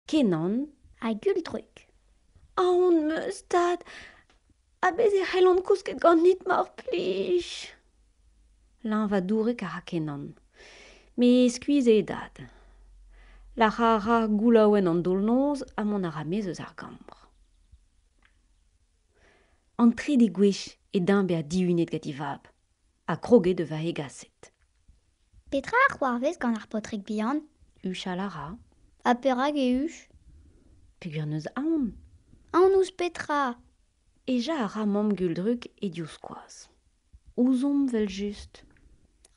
Kenan Ha Guldrug. Aon 'm eus, tad, ha bez' e c'hellan kousket ganit mar plij? Leñvañ dourek a ra Kenan. Met skuizh eo e dad. Lac'hañ a ra goulaouenn an daol-noz ha mont a ra maez eus ar gambr. An trede gwech eo dezhañ bezañ dihunet gant e vab ha kroget da vezañ hegaset. Petra a c'hoarvez gant ar paotrig bihan? Huchal a ra. Ha perak e huch? Peogwir n'eus aon. Aon ouzh petra? Ejañ a ra mamm Guldrug he divskoaz. Ouzhomp 'vel-just.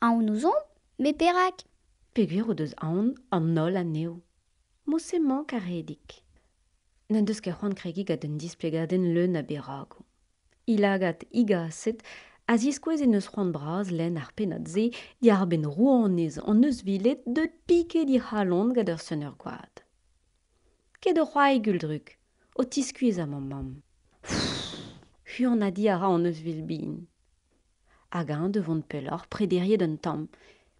Aon ouzhomp? Met perak? Peogwir o deus aon an holl anezho. Mod-se 'mañ karedig. N'en deus ket c'hoant kregiñ gant un displegadenn leun a beragoù. He lagad hegaset a ziskouez en deus c'hoant bras lenn ar pennad-se diàr-benn rouanez an euzhviled deuet piket he c'halon gant ur soner-gwad. Ket o c'hoari Guldrug, o tiskuizhañ ma mamm. Huanadiñ a ra an euzhvil bihan. Hag eñ da vont pelloc'h prederiet un tamm.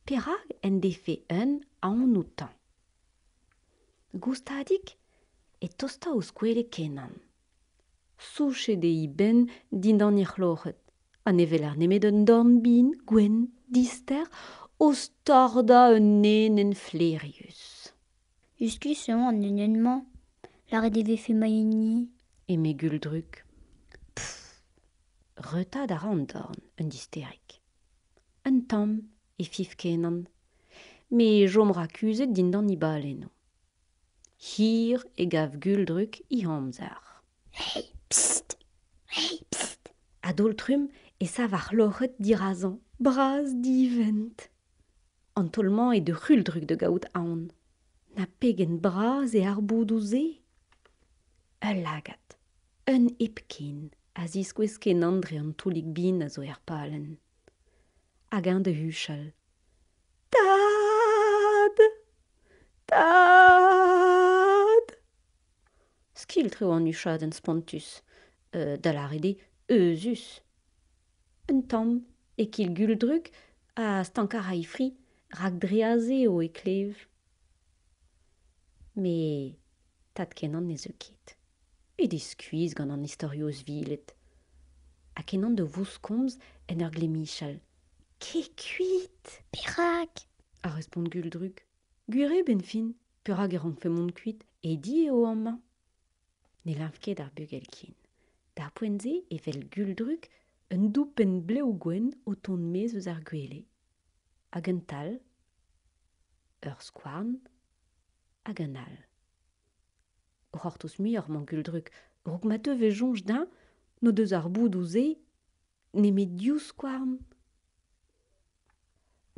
Perak en defe un aon outañ? Goustadik e tosta ouzh gwele Kenan. Souchet eo e benn dindan e c'hloc'hed ha ne weler nemet un dorn bihan gwenn dister o stardañ un enenn flaerius. Iskis eo an enenn-mañ. Lâret e vefe ma hini. Eme Guldrug. Reutaat a ra an dorn un disterig. Un tamm e fiñv Kenan, met chom 'ra kuzhet dindan e balennoù. Hir e gav Guldrug he amzer. Hey, psst! Hey, psst! A-daol-trumm e sav ar c'hloc'hed dirazañ, bras-divent. An taol-mañ eo d'ur c'huldrug da gaout aon. Na pegen bras eo ar boudoù-se! Ul lagad, un hepken a ziskouez kenañ dre an toullig bihan a zo er pallenn. Hag eñ da huchal. Tad! Tad! Skiltr eo an huchadenn spontus, da lâret eo euzhus. Un tamm e kil Guldrug ha stankañ a ra e fri rak dre aze eo e klev. Met tad Kenan ne zeu ket. Bet eo skuizh gant an istorioù euzhviled. Ha Kenan da vouskomz en ur glemmichal. Kae kuit! Perak? A respont Guldrug. Gwir eo 'benn fin, perak e rankfe mont kuit? E di eo amañ. Ne leñv ket ar bugel ken. D'ar poent-se e wel Guldrug un doupenn blev gwenn o tont maez eus ar gwele. Hag un tal, ur skouarn hag un all. O c'hortoz muioc'h 'mañ Guldrug a-raok ma teufe soñj dezhañ n'o deus ar boudoù-se nemet div skouarn.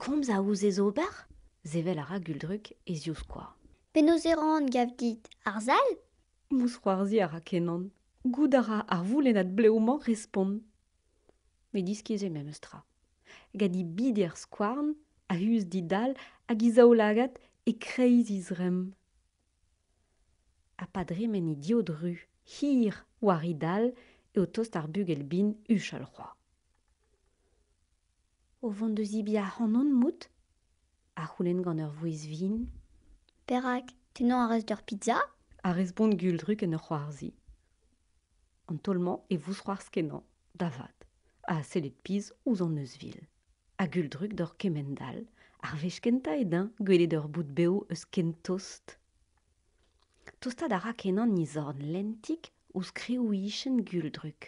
Komz a ouzez ober? Sevel a ra Guldrug e zivskoaz. Penaos e ran, gav dit? Ar sal? Mousc'hoarzhiñ a ra Kenan. Goût a ra ar voulennad blev-mañ respont. Met iskis eo memes tra. Gant he bider skouarn a-us d'he dal hag he zaoulagad e-kreiz he zremm. Ha pa dremen he diod ru hir war he dal eo tost ar bugel bihan huchal c'hoazh. O vont da zebriñ ac'hanon, 'mout ? a c'houlenn gant ur vouezh vin. Perak? Tennañ a rez d'ur pizza? A respont Guldrug en ur c'hoarzhiñ. An taol-mañ e vousc'hoarzh kenañ, da vat, ha sellet pizh ouzh an euzhvil. Ha Guldrug d'hor kemend-all, ar wech kentañ eo dezhañ gwelet ur boud bev eus ken tost. Tostaat a ra kenañ he zorn lentik ouzh kreoù-hichenn Guldrug.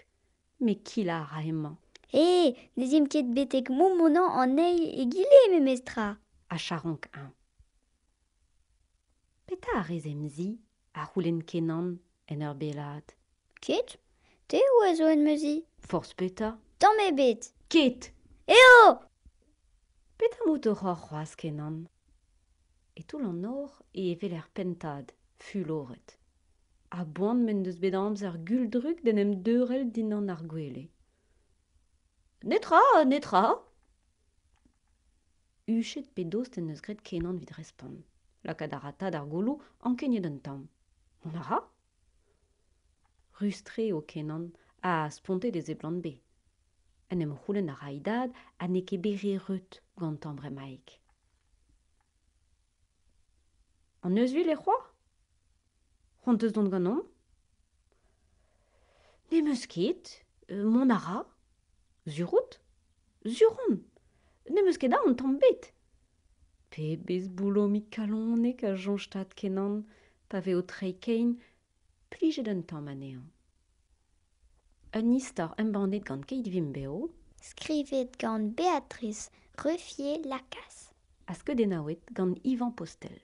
Met kilañ a ra hemañ. Eh, ne zimp ket betek mommonañ an eil egile memestra. Ha charonk-eñ. Petra a rez em zi? a c'houlenn Kenan en ur bellaat. Ket, te eo a zo en ma zi. Forzh petra. Tamm ebet. Ket. Eo! Petra 'mout oc'h c'hoazh, Kenan? E toull an nor e weler pentad, fuloret. A-boan m'en deus bet amzer Guldrug d'en em deurel dindan ar gwele. Netra, netra ! Huchet pe dost en deus graet Kenan evit respont. Lakaat a ra tad ar gouloù ankeniet un tamm. Mont a ra ? Ruz-tre eo Kenan ha spontet e seblant bezañ. En em c'houlenn a ra e dad ha n'eo ket bet re reut gantañ bremaik. An euzhvil eo c'hoazh ? C'hoant eus dont ganeomp ? N'em eus ket, mont a ra. Sur out ? Sur on. N'em eus ket aon tamm ebet. Pebezh boulomig kalonek a soñj tad Kenan pa vez o treiñ kein, plijet un tamm anezhañ. Un istor embannet gant Keit Vimp Bev. Skrivet gant Béatrice Ruffier-Lacasse. Ha skeudennaouet gant Yvan Postel.